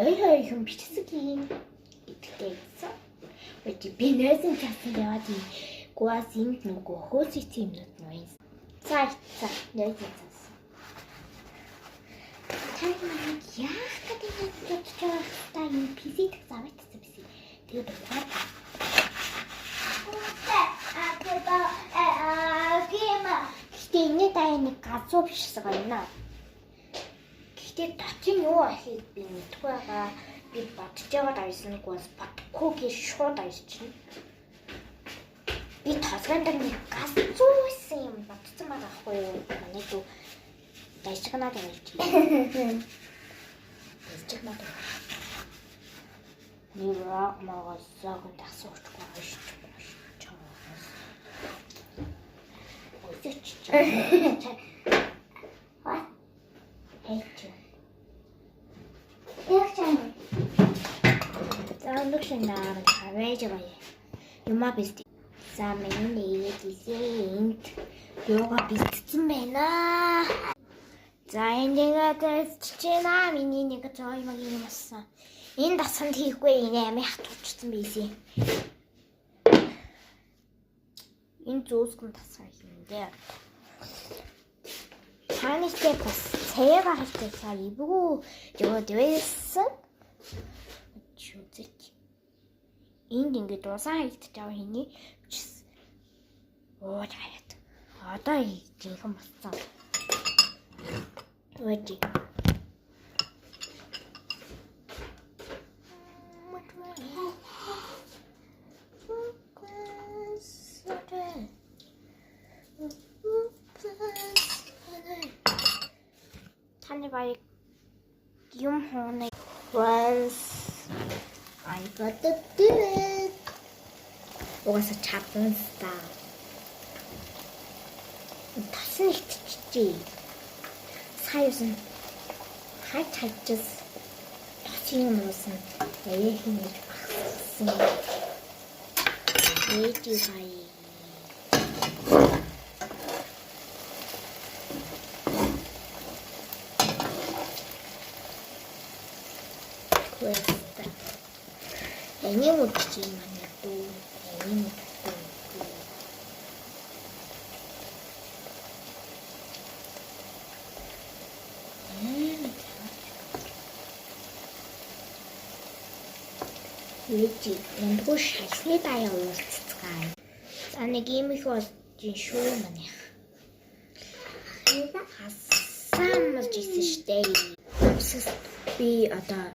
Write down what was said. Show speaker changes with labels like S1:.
S1: Ойр ойрхон бичсэн юм гэдэгтэй гэсэн. Үгүй би нойсон цаасан яваад гуас энд нөгөө хөөс ицсэн юмнууд нь. За за нойсон цаасан. Та намайг яах гэдэг юм бодож байгаа та энэ PC дэх заваатсан байсан. Тэгээд ухаад Гэхдээ энэ даа нэг галзуу бишсэн байна. Гэхдээ дотор нь юу ахыг би мэдэхгүй байгаа. Би бодож байгаа дайснаг бас бодохгүй гэж шууд дайсчихна. Би толгойн дээр нэг галзуу байсан юм бодсон байгаа байхгүй юу? Манай дүү дайсагнаад байж. Дайсагнаад. Нэг рог могоос зоогонд асуучихгүй уншчихгүй чамаас. Өсөч чи.
S2: What?
S1: Хайч.
S2: Яг чам.
S1: За өнөг шинээр тавьж байгаа юм. Юма бэлт. За миний нэрийг илээ энд юугаа бэлтсэн байна. За энд ингээд чичэна миний нэг зоомаг юм болсон. Энэ дасганд хийхгүй энэ амийн хатуучсан байсан. Энэ зөөсгөн тасган хийндэ. Танихтэй бас цайгаа хартаа ивгүй яваад байсан. Чүзэж. Энд ингээд усан хаягдчих байгаа хиний бичсэн. Ууж хаяад. Одоо жинхэнэ болсон. Ууж. Таны баяг юм хуунаа
S2: Once I got to do it.
S1: Угаасаа чадсан та. Тас нь ихтчихжээ. Сая юусан хайч хайчс тосын юм уусан. Яа хин гэж багссан. Ээжи сая. Квест. Эний мөч юм манай дүү. Эний мөч дүү. Ээжи, эндгүй шалсны даяа уулзцгаая. За нэг ийм их болж шүү манайх. Хасан болж исэн штэ. Би одоо